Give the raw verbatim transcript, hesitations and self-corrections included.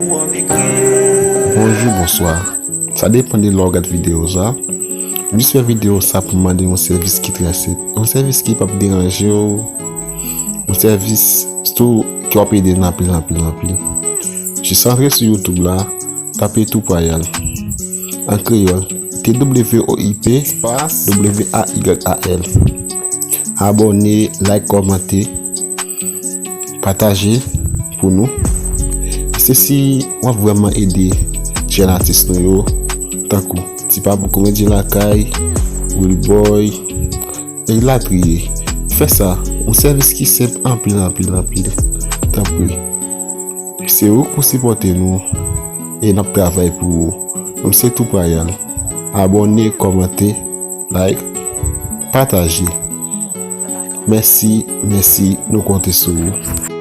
Bonjou, bonswa. Sa depann de lè w gad videyo sa. M jis fè videyo sa pou mande yon sèvis ki trè senp. Yon sèvis ki p ap deranje w. Yon sèvis tou ki w ap ede n anpil, anpil, anpil. Jis antre sou YouTube la, tape Two Pwayal. An kreyòl, T W O I P espas W A Y A L. Abòne, like, kòmante, pataje pou nou. Se si w ap vrèman ede jèn atis nou yo, tankou Ti Pablo Komedyen Lakay, Wilboy, elatriye. Fè sa, yon sèvis ki senp anpil, anpil, anpil. Tanpri. Se ou k pou sipòte nou e n ap travay pou ou. Nou se Two Pwayal. Abòne, kòmante, like, pataje. Mèsi, mèsi, nou konte sou ou.